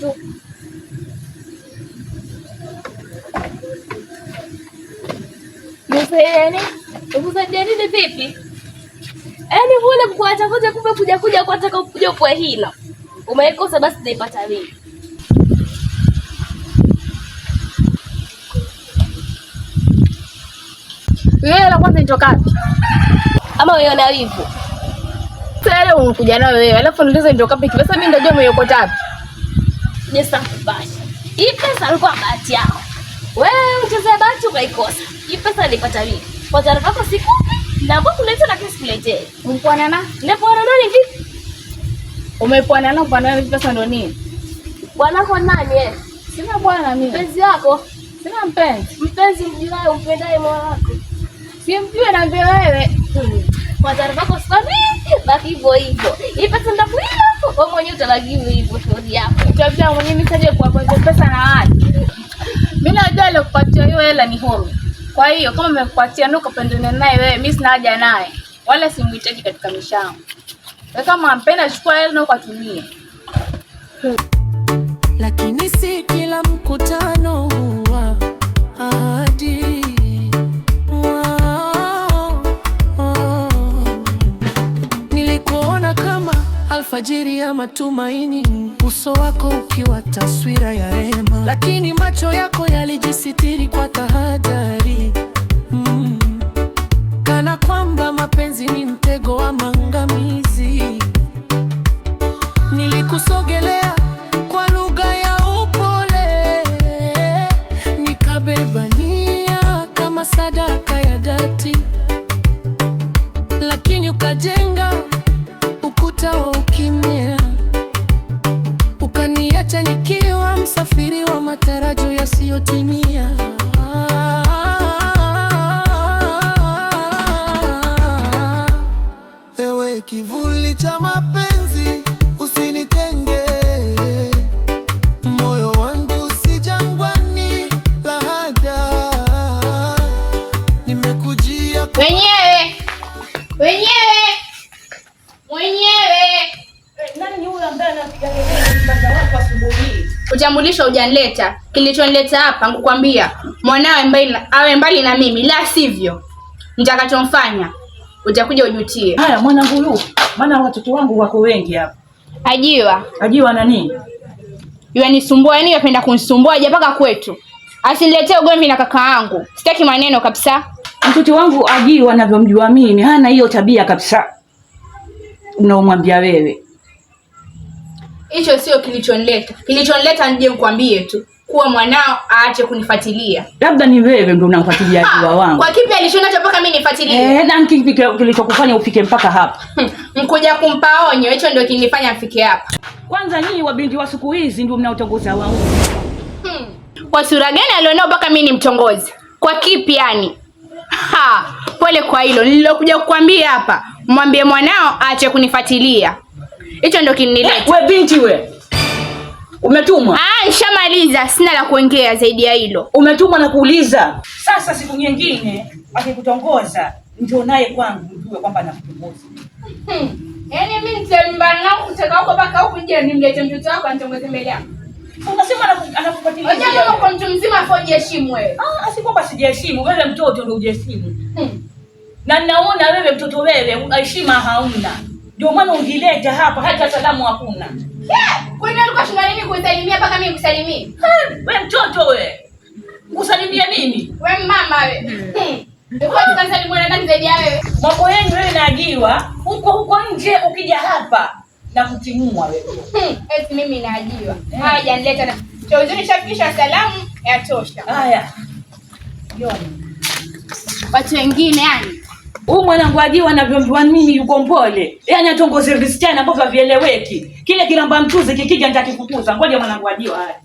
kitu. Nisaidie nikusaidie nini vipi? Yaani vule kuacha kuja kumbe kuja kuja kwa taka kuja kwa hilo. Umeikosa basi naipata mimi. Wewe la kwanza nitoka wapi? Ama wewe una wivu? Sasa unakuja nayo wewe. Alafu niulize nitoka wapi? Sasa mimi ndio umeiokota wapi? Jesa kupasha. Hii pesa alikuwa bahati yako. Wewe uchezea bahati ukaikosa. Hii pesa nilipata mimi. Kwa taarifa yako sikupi na mbona kuleta na kesi kuletee. Umepwana na? Nimepona nani vipi? Umepwana na upana wewe pesa ndo nini? Bwanako nani eh? Sina bwana mimi. Mpenzi wako? Sina mpenzi. Mpenzi mjuaye umpendaye moyo wako. Simjue na mbele wewe. Kwa taarifa yako sikupi, baki hivyo hivyo. Hii pesa nitakuila, wewe mwenyewe utabaki hivyo hivyo shauri yako. Utabia mwenyewe mimi saje kwa kwa pesa na watu. Mimi najua ile kupatia hiyo hela ni huru. Kwa hiyo kama nimekupatia ndio ukapendana naye wewe, mimi sina haja naye. Wala simuhitaji katika maisha yangu. Wewe kama ampenda chukua hela na ukatumie. Lakini si kila mkutano huwa ahadi. Oh, oh. Nilikuona kama alfajiri ya matumaini, uso wako ukiwa taswira ya rehema, lakini macho yako yalijisitiri kwa tahadhari mm. Kana kwamba mapenzi ni mtego wa maangamizi. Nilikusogelea kwa lugha ya upole, nikabeba nia kama sadaka ya dhati, lakini ukajenga ukuta wa ukimya, ukaniacha nikiwa msafiri wa matarajio yasiyotimia. Ewe kivuli cha mapenzi, usinitenge. Moyo wangu si jangwani la haja. Nimekujia kwa Wenyewe. Wenyewe. Mwenyewe. Nani ni huyo ambaye anapiga kelele nyumba za watu asubuhi hii? Utambulisho hujanileta. Kilichonileta hapa nikukwambia mwanawe mbali awe mbali na mimi, la sivyo nitakachomfanya utakuja ujutie. Haya mwanangu huyu, maana watoto wangu wako wengi hapa. Ajiwa Ajiwa nani? yanisumbua, yani yapenda kunisumbua aje mpaka kwetu. Asiniletee ugomvi na kaka yangu, sitaki maneno kabisa. Mtoto wangu Ajiwa anavyomjua mimi hana hiyo tabia kabisa unaomwambia wewe. Hicho sio kilichonileta. Kilichonileta nije nikwambie tu kuwa mwanao aache kunifuatilia. Labda ni wewe ndio unamfuatilia Ajiwa wangu. Kwa kipi alichonacho mpaka mimi nifuatilie? Eh, na kipi kilichokufanya ufike mpaka hapa? Mkuja kumpa onyo, hicho ndio kinifanya afike hapa. Kwanza nyinyi wabinti wa siku hizi ndio mnaotongoza wangu. Kwa sura gani alionao mpaka mimi nimtongoze? Kwa kipi yani? Ha, pole kwa hilo nililokuja kukwambia hapa. Mwambie mwanao aache kunifuatilia. Hicho ndio kinileta. We binti we. Umetumwa? Ah, nishamaliza, sina la kuongea zaidi ya hilo. Umetumwa na kuuliza. Sasa siku nyingine akikutongoza njoo naye kwangu ujue kwamba anakutongoza. Yaani mimi nitembana nao kutoka huko mpaka huku nje nimlete mtoto wako anitongoze mbele yangu. Unasema anakufuatilia. Unajua kama kwa mtu mzima afa hujiheshimu wewe. Ah, si kwamba sijaheshimu, wewe mtoto ndio hujaheshimu. Na naona wewe mtoto wewe heshima hauna. Ndio maana ungileta hapa hata salamu hakuna. Kwani alikuwa shida nini kunisalimia mpaka mimi nikusalimie? We mtoto we. Kusalimia mimi. Wewe mama wewe. Ulikuwa tukasalimiana nani zaidi ya wewe? Mambo yenu wewe na Ajiwa huko huko nje, ukija hapa na kutimua wewe. Eti mimi naajiwa. Haya hajanileta na. Cha uzuri shafikisha salamu yatosha. Haya. Yoni. Watu wengine yani. Huyu mwanangu Ajiwa anavyomjua mimi yuko mpole. Yaani atongoze visichana ambavyo havieleweki. Kile kilamba mchuzi kikija nitakikukuza. Ngoja mwanangu Ajiwa haya.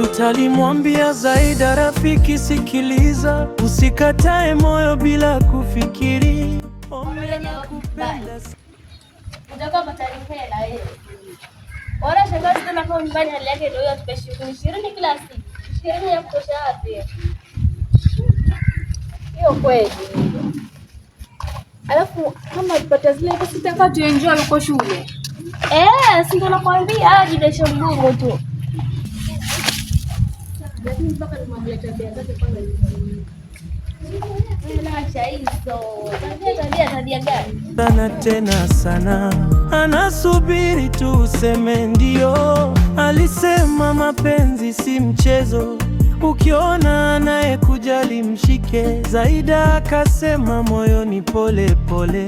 Utalimwambia Zaida, rafiki sikiliza, usikatae moyo bila kufikiri. Utakuwa pata hela wewe. Wala shangazi tena kwa nyumbani hali yake ndio hiyo atupe shilingi 20 kila siku. 20 ya kutosha wapi? Hiyo kweli. Alafu kama tupata zile pesa tutakaa tuenjoy huko shule. Eh, si ndo nakwambia jidesha mgongo tu. Lakini mpaka tumwangalie tabia zake kwanza. Acha hizo. Tabia tabia tabia gani? Sana tena sana, anasubiri tu useme ndio. Alisema mapenzi si mchezo, ukiona anayekujali mshike. Zaida akasema moyoni pole pole,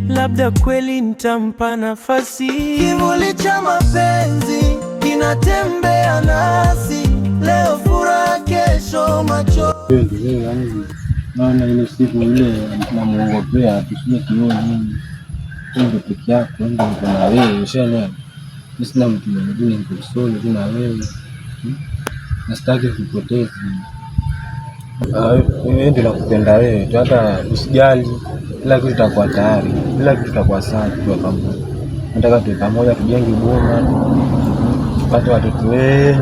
labda kweli nitampa nafasi. Kivuli cha mapenzi kinatembea nasi, leo furaha, kesho macho. Naona ile siku ile namuongopea tusije kioo nini, ndio peke yako, ndio niko na wewe, ushaelewa? Mimi sina mtu mwingine, niko solo tu na wewe, na sitaki kupoteza. Mimi ndio nakupenda wewe tu, hata usijali, kila kitu kitakuwa tayari, kila kitu kitakuwa sawa tukiwa pamoja. Nataka tuwe pamoja, tujenge boma, tupate watoto wengi.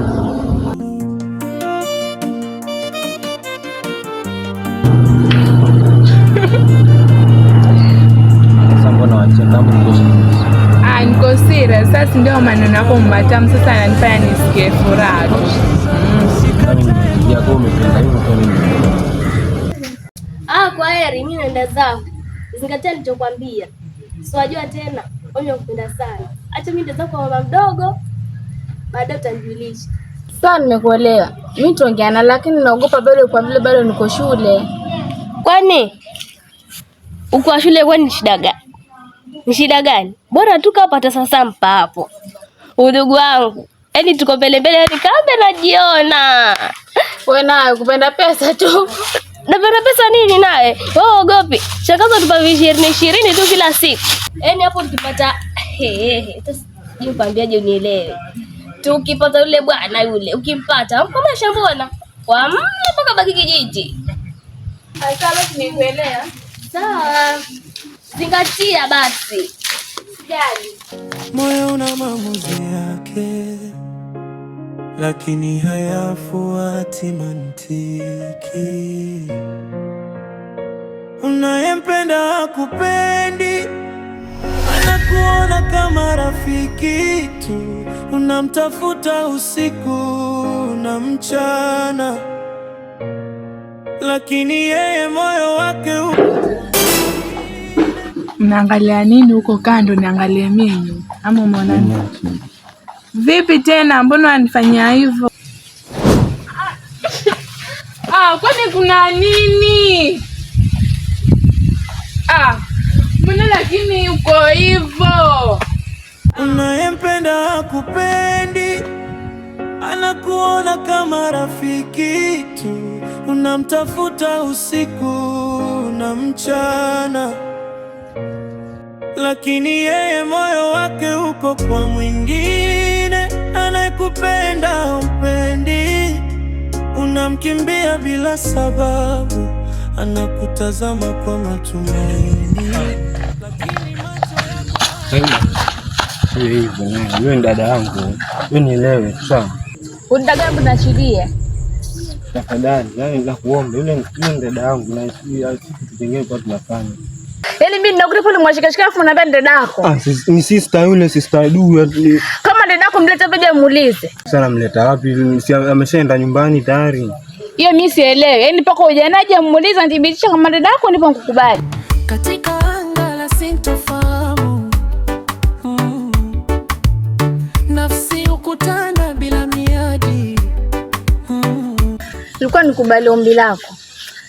Sasa mbona wacheka? Ah, niko serious. Sasa ndio maneno yako matamu sasa yananifanya nisikie furaha tu. Ah, kwa heri, mimi naenda zangu. Zingatia nilichokwambia. Siwajua tena, wewe nakupenda sana. Acha mimi nenda zangu kwa mama mdogo. Baadaye utanijulisha. Sawa, nimekuelewa. Mimi tuongeana, lakini naogopa bado kwa vile bado niko shule. Kwani uko shule kwani ni shida gani? Ni shida gani? Bora tu kapata sasa mpa hapo. Udugu wangu. Yaani tuko mbele mbele, yaani kambe najiona. Wewe nayo kupenda pesa tu. Napenda pesa nini naye? Wewe ogopi. Shangazo tupa 20 20 tu kila siku. Yaani hapo tukipata sijui nikwambiaje unielewe. Tukipata yule bwana yule, ukimpata mkomesha mbona? Kwa mle mpaka baki kijiji. Sasa basi nimekuelewa. Sawa. Zingatia basi. Sijali. Moyo una maamuzi yake, lakini hayafuati mantiki. Unayempenda hakupendi, anakuona kama rafiki tu. Unamtafuta usiku na mchana, lakini yeye moyo wake Mnaangalia nini huko kando? Niangalie mimi ama umeona nini? Vipi tena, mbona wanifanyia hivyo? Ah, kwani kuna nini? Ah, mbona lakini uko hivyo? Unayempenda hakupendi, anakuona kama rafiki tu. Unamtafuta usiku na mchana, lakini yeye moyo wake uko kwa mwingine. Anayekupenda humpendi, unamkimbia bila sababu, anakutazama kwa matumaini, lakini macho yako Sio hivyo, wewe ni dada yangu, wewe nielewe, sawa? Unataka kunashiria? Tafadhali, yani nakuomba, yule ni dada yangu na si kitu kingine kwa tunafanya. Yaani mimi ninakuta pale mwashikashika afu unaniambia ni dadako. Ah, ni sister yule, sister du. Kama dadako mlete hapa je muulize. Sasa namleta wapi? Si ameshaenda nyumbani tayari. Hiyo mimi sielewi. Yaani mpaka ujanaje muulize nithibitisha kama dadako ndipo nikukubali. Katika anga la sintofahamu, nafsi hukutana bila miadi. Nilikuwa nikubali ombi lako,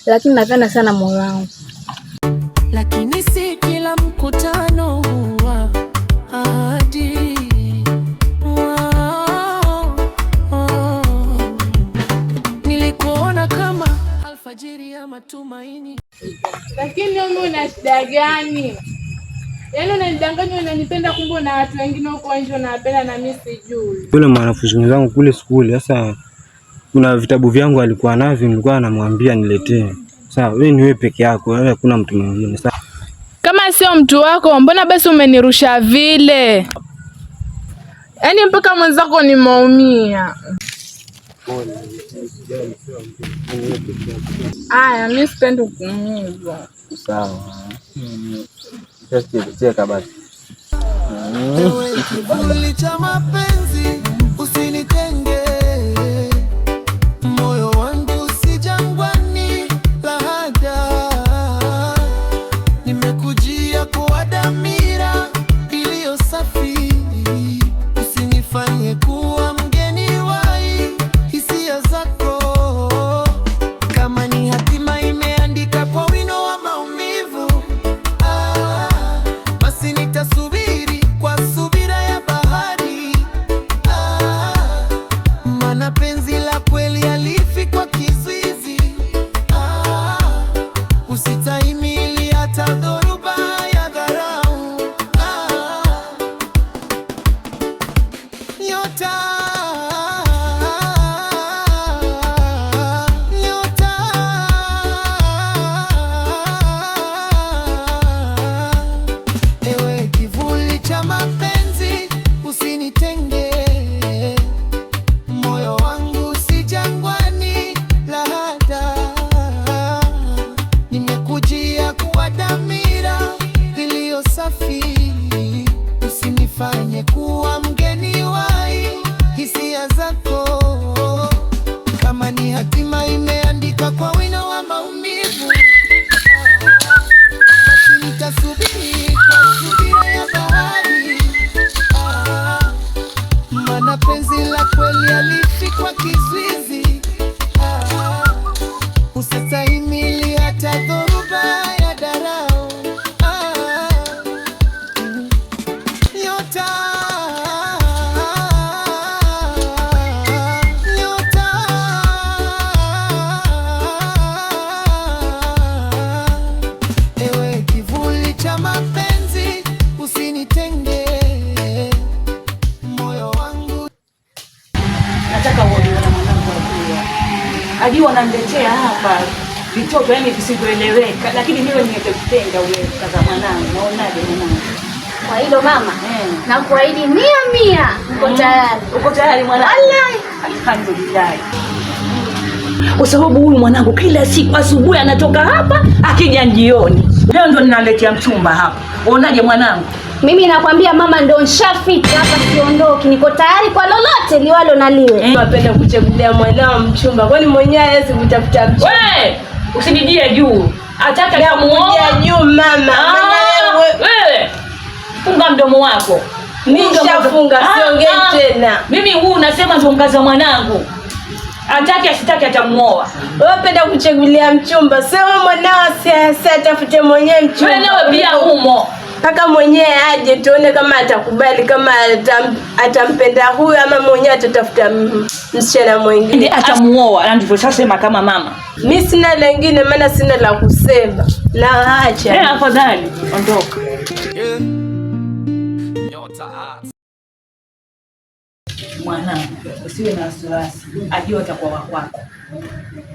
lakini napenda sana moyo wangu. Lakini si kila mkutano huwa ahadi. Oh, oh. Nilikuona kama alfajiri ya matumaini. Lakini wewe una shida gani? Yaani unanidanganya unanipenda, kumbe na watu wengine huko nje unawapenda na mimi sijui. Yule mwanafunzi mwenzangu kule skuli, sasa kuna vitabu vyangu alikuwa navyo, nilikuwa namwambia niletee. Sawa, wewe ni wewe peke yako, wewe hakuna mtu mwingine. Sawa. Kama sio mtu wako, mbona basi umenirusha vile? Yaani mpaka mwenzako nimeumia. pole, usijali, sio mimi peke yako. Aya, mimi sipendi kuumizwa. Sawa. Sasa cheka basi. Ewe kivuli cha mapenzi, usinitenge. Moyo wangu si jangwani la haja. Nimekujia kwa dhamira iliyo safi. Usinifanye kuwa mgeni wa hisia zako. Kama ni hatima imeandika kwa wino wa maumivu, ah, basi nitasubiri kwa subira ya bahari. Ah, maana penzi la kweli halifi kwa kizuizi. Ah, usitahimili hata dhoruba ya dharau. Ah, nyota, nyota. Ewe kivuli cha mapenzi, usinitenge. Moyo wangu si jangwani la hada. Nimekujia kwa dhamira iliyo safi. Usinifanye kuwa mgeni wa hisia zako. Kama ni hatima imeandika kwa wino wa maumivu, basi nitasubiri kwa subira ya bahari. Ah, maana penzi la kweli halifi kwa kizuizi. Ah, usitahimili hata dhoruba ya dharau. Ah, nyota, nyota. Ewe kivuli cha mapenzi, usinitenge. Moyo wangu Nataka uone na mwanangu Ajua. Ajua ananiletea hapa vitoto yani visivyoeleweka, lakini mimi nimekupenda wewe kaza mwanangu. Naonaje mwanangu? Kwa hilo mama, Eh. nakuahidi 100%, uko tayari. Uko tayari mwanangu? Alhamdulillah. Kwa sababu huyu mwanangu kila siku asubuhi anatoka hapa akija jioni. Leo ndo ninaletea mchumba hapa. Uonaje mwanangu? Mimi nakwambia mama, ndo nshafika hapa, siondoki, niko tayari kwa lolote liwalo na liwe. Napenda kuchagulia mwanao mchumba, kwani mwenyewe hawezi kutafuta mchumba? We, usinijie juu. Ataka tamuoa. Kuja juu mama, maana Ah, wewe wewe funga mdomo wako. Mimi nishafunga, siongei tena. Mimi huu nasema ndo mkaza mwanangu. Atake asitake atamuoa. Wewe penda kuchagulia mchumba, sio wewe mwanao si atafute mwenyewe mchumba. Wewe nawe pia umo. Mpaka mwenyewe aje tuone kama atakubali, kama atampenda huyu ama mwenyewe atatafuta msichana mwingine. Ndiye atamuoa, na ndivyo sasema kama mama. Mi sina lengine, maana sina la kusema na acha. Eh, afadhali ondoka. Nyota Arts. Mwanangu, usiwe na wasiwasi, ajua atakuwa wa kwako.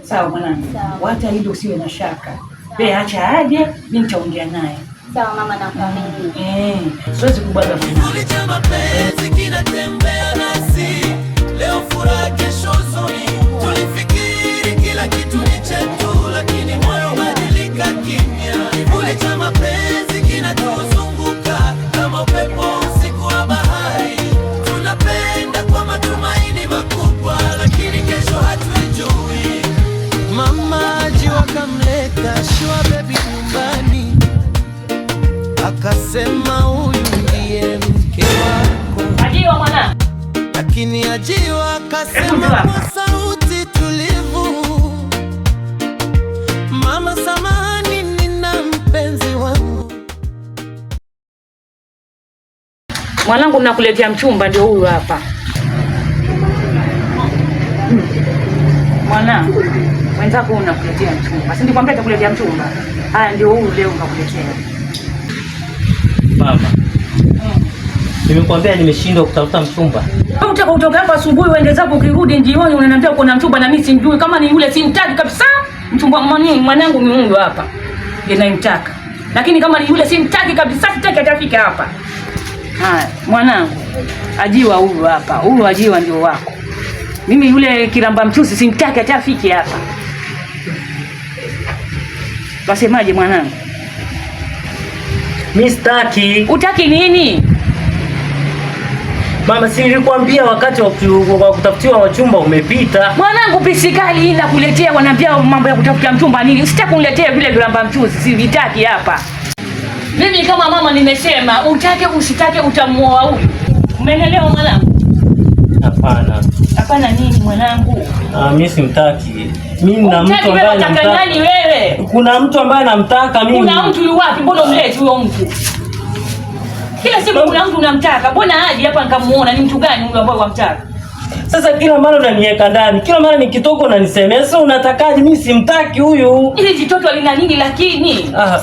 Sawa mwanangu, hata hilo usiwe na shaka. Wewe acha aje, mimi nitaongea naye. Sawa mama, nakuamini. Eh, siwezi kubwaga mwanangu. Kivuli cha mapenzi kinatembea nasi, leo furaha, kesho huzuni. Tulifikiri kila kitu ni chetu, lakini moyo badilika kimya. Kivuli cha mapenzi kinatuzunguka kama upepo usiku wa bahari. Tunapenda kwa matumaini makubwa, lakini kesho hatuijui. Mama Ajiwa kamleta Shua baby nyumbani, akasema huyu ndiye mke wako, Ajiwa mwanangu. lakini Ajiwa akasema Hebu njoo hapa. kwa sauti tulivu, mama, samahani, nina mpenzi wangu. Mwanangu, nakuletea mchumba ndio huyu hapa. Mwanangu, mwenzako huyu nakuletea mchumba. Si nilikwambia nitakuletea mchumba? Haya ndio huyu leo nakuletea. Mama, nimekuambia nimeshindwa kutafuta mchumba. Wewe utaka kutoka hapa asubuhi uende zako, ukirudi jioni unaniambia uko na mchumba na mimi simjui. Kama ni yule simtaki kabisa. Mchumba mwanangu ni huyu hapa. Ndiye ninayemtaka. Lakini kama ni yule simtaki kabisa, sitaki atafika hapa. Haya, mwanangu, Ajiwa huyu hapa. Huyu Ajiwa ndio wako. Mimi yule kiramba mchuzi simtaki hata afike hapa. Wasemaje mwanangu? Mimi sitaki. Utaki nini? Mama, si nilikwambia wakati wa kutafutiwa wachumba umepita. Mwanangu, pisikali hii nakuletea, wanaambia mambo ya kutafuta mchumba nini? Usitaki kuniletea vile viramba mchuzi, sivitaki hapa. Mimi kama mama nimesema, utake usitake utamuoa huyu. Umeelewa mwanangu? Hapana. Hapana nini mwanangu? Ah, mimi simtaki. Mimi na mtu Utaki wewe, ambaye unataka namtaka. nani wewe? Kuna mtu ambaye namtaka mimi. Kuna mtu yu wapi? Mbona umleti huyo mtu? Kila siku kuna mtu unamtaka. Mbona aje hapa nikamuona ni mtu gani huyo ambaye wamtaka? Sasa kila mara unaniweka ndani, kila mara nikitoka unanisemea. Sasa unatakaje? Mimi simtaki huyu. Ili jitoto lina nini lakini? Ah,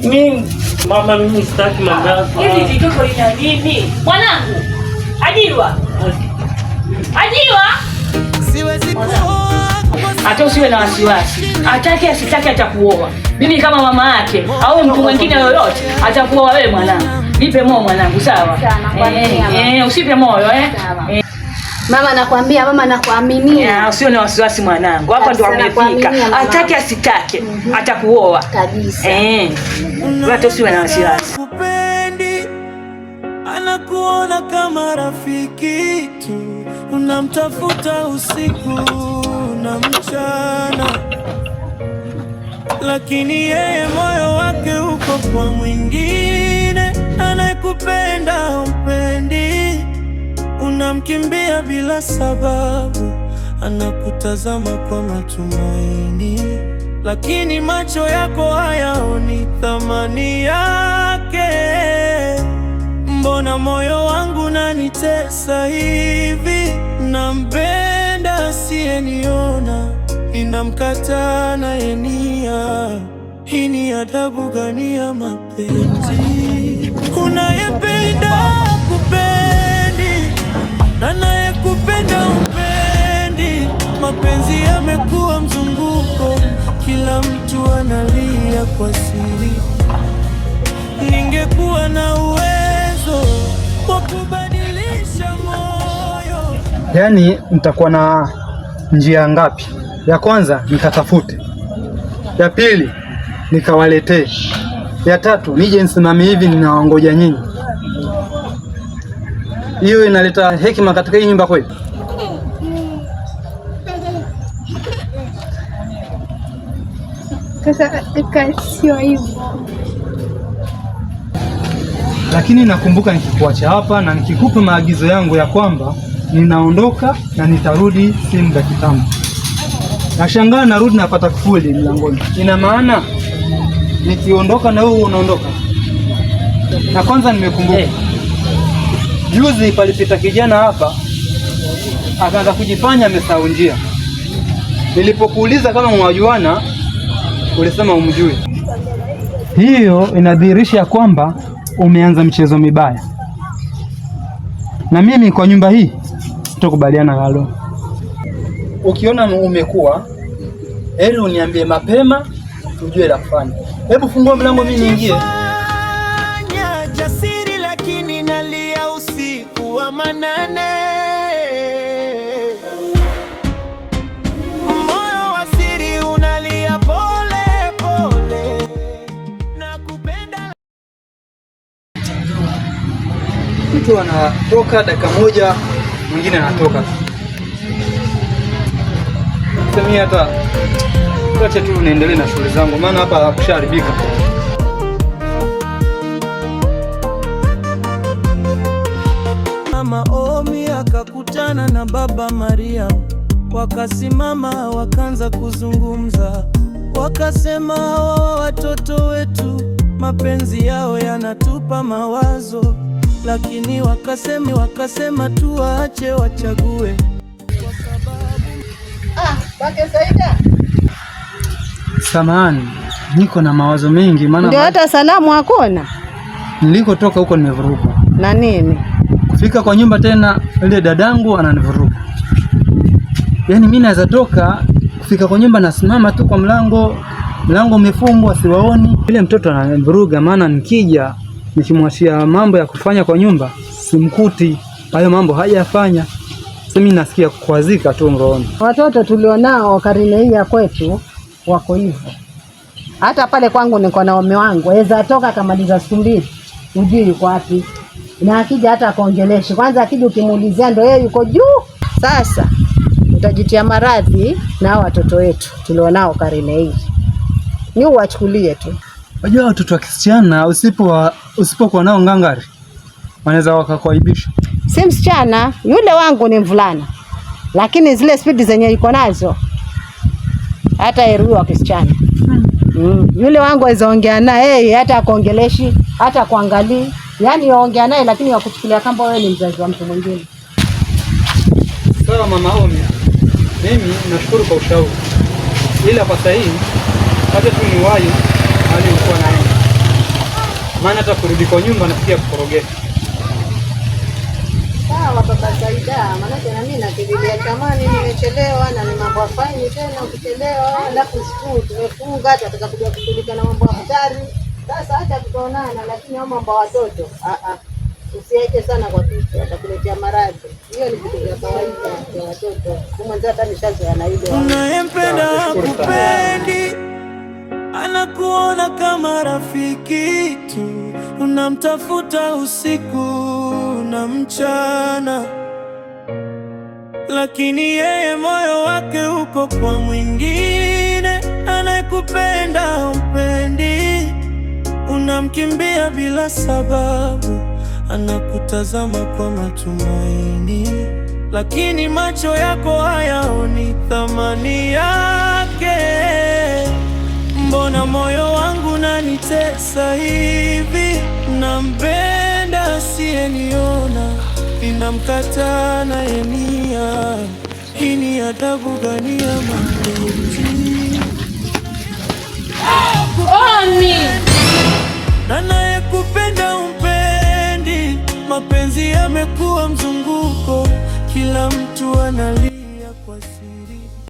mimi mama, mimi sitaki mambo yako. Hili jitoto lina nini? Mwanangu, Ajiwa. Ajiwa. Siwezi kuoa kwa Hata usiwe na wasiwasi. Atake asitake atakuoa. Mimi kama mama yake au mtu mwingine yoyote atakuoa wewe mwanangu. Nipe moyo mwanangu, sawa? Sawa, nakuaminia, mama. Usipe moyo eh. Sawa. Mama nakwambia, mama nakuaminia. Usiwe na wasiwasi mwanangu. Hapa ndo Kabisa, amefika. nakuaminia, mama. Atake asitake atakuoa. Kabisa. Wewe hata usiwe na wasiwasi. Kupendi, anakuona kama rafiki tu, unamtafuta usiku na mchana, lakini yeye moyo wake uko kwa mwingine. Anayekupenda umpendi, unamkimbia bila sababu, anakutazama kwa matumaini, lakini macho yako hayaoni thamani yake. Mbona moyo wangu unanitesa hivi? Nampenda asiyeniona, ninamkataa anayenia. Hii ni adabu gani ya mapenzi? Unayependa kupendi na anayekupenda umpendi. Mapenzi yamekuwa mzunguko, kila mtu analia kwa siri. Ningekuwa na uwezo wa kubadilisha moyo. Yaani nitakuwa na njia ngapi? Ya kwanza nikatafute, ya pili nikawaletee, ya tatu nije nisimame hivi ninawangoja nyinyi. Hiyo inaleta hekima katika hii nyumba kweli? Sasa sio hivyo. Lakini nakumbuka nikikuacha hapa na nikikupa maagizo yangu ya kwamba ninaondoka na nitarudi si muda kitambo. Nashangaa narudi napata kufuli mlangoni. Ina maana nikiondoka na wewe unaondoka. Na kwanza nimekumbuka juzi palipita kijana hapa akaanza kujifanya amesahau njia. Nilipokuuliza kama mwajuana, ulisema umjui. Hiyo inadhihirisha kwamba umeanza mchezo mibaya, na mimi kwa nyumba hii sitokubaliana nalo. Ukiona umekuwa, heri uniambie mapema tujue la kufanya. Hebu fungua mlango mimi niingie. Fanya jasiri lakini nalia usiku wa manane. Moyo wa siri unalia pole pole. Nakupenda. Mtu anatoka dakika moja, mwingine anatoka. Sasa mimi hata acha tu niendelee na shughuli zangu, maana hapa kushaharibika. Mama Omi akakutana na baba Mariam, wakasimama wakaanza kuzungumza, wakasema hawa watoto wetu mapenzi yao yanatupa mawazo, lakini wakasema tuwaache wachague. Samahani, niko na mawazo mengi, maana Ndio hata salamu hakuna nilikotoka huko nimevurugwa. na nini? Kufika kwa nyumba tena, ile dadangu ananivuruga. Yaani mimi naweza toka kufika kwa nyumba nasimama tu kwa mlango, mlango umefungwa, siwaoni. Ile mtoto ananivuruga, maana nikija nikimwachia mambo ya kufanya kwa nyumba simkuti, hayo mambo hajafanya. Sasa mimi nasikia kukwazika tu rohoni. Watoto tulionao karne hii ya kwetu wako hivyo. Hata pale kwangu niko na mume wangu, aweza toka akamaliza siku mbili, hujui yuko wapi, na akija hata akaongeleshi kwanza, akija ukimuulizia ndo yeye yuko juu. Sasa utajitia maradhi na hao watoto wetu tulionao karne hii, ni uwachukulie tu. Unajua watoto wa kisichana usipokuwa nao ngangari wanaweza wakakuaibisha. Si msichana yule wangu ni mvulana, lakini zile spidi zenye yuko nazo hata heri huyo wa kisichana. Yule wangu aweza ongea naye hey, hata akuongeleshi hata kuangalii, yaani waongea naye lakini wakuchukulia kama wewe ni mzazi wa mtu mwingine. Sawa mama Omi, mimi nashukuru kwa ushauri, ila kwa sasa hii acha tu niwahi hali nilikuwa naenda, maana hata kurudi kwa nyumba nasikia kukorogeka. Sawa baba Saida, maanake na mimi nakimbilia chamani, nimechelewa na ni mambo ya faini tena, ukichelewa alafu siku tumefunga, tutataka kuja kushughulika na mambo ya hatari. Sasa hata tutaonana, lakini hao mambo ya watoto usiweke sana kwa kichwa, atakuletea maradhi. Hiyo ni vitu vya kawaida vya watoto. Mimi hata nishazoea na ile Unayempenda hakupendi, anakuona kama rafiki tu, unamtafuta usiku na mchana, lakini yeye moyo wake uko kwa mwingine. Anayekupenda humpendi, unamkimbia bila sababu, anakutazama kwa matumaini, lakini macho yako hayaoni thamani yake. Mbona moyo wangu unanitesa hivi? Nampenda asiyeniona, ninamkataa anayenia. Hii ni adhabu gani ya mapenzi? Omi! Anayekupenda humpendi, mapenzi yamekuwa mzunguko, kila mtu analia kwa siri.